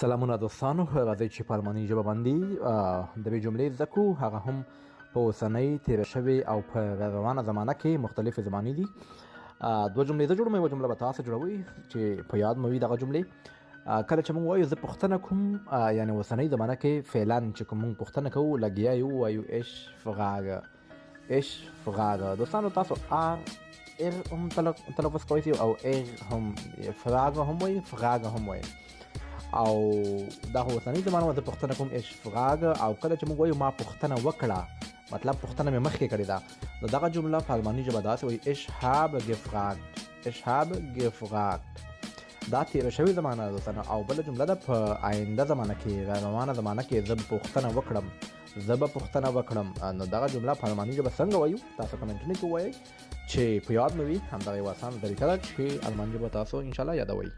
سلامونه دوستانو، راځئ چې په الماني ژبه باندې درې جملې زده کړو، هغه هم په اوسنۍ، تېره شوې او په روانه زمانه کې مختلفې زمانې دي. دوه جملې زه جوړوم، یوه جمله به تاسو جوړوئ چې په یاد مو وي دغه جملې. کله چې موږ وایو زه پوښتنه کوم، یعنې اوسنۍ زمانه کې فعلا چې کوم موږ پوښتنه کوو لګیا یو، وایو اش فراګه، اش فراګه. دوستانو تاسو آر ار هم تلفظ کوئ او ار هم، فراګه هم وایي، فراګه هم وایي. او دا خو اوسنۍ زمانه وه، زه پوښتنه کوم اش فراګه. او کله چې موږ وایو ما پوښتنه وکړه، مطلب پوښتنه مې مخکې کړې ده، نو دغه جمله په الماني ژبه داسې وایي اش هاب ګفراګت، اش هاب ګفراګت. دا تېره شوې زمانه ده دوستانو. او بله جمله ده په آینده زمانه کې، روانه زمانه کې زه به پوښتنه وکړم، زه به پوښتنه وکړم. نو دغه جمله په الماني ژبه څنګه وایو؟ تاسو کمنټونو کې ووایئ چې په یاد مو وي. همدغه یوه اسانه طریقه ده چې الماني ژبه تاسو انشاءالله یادوئ.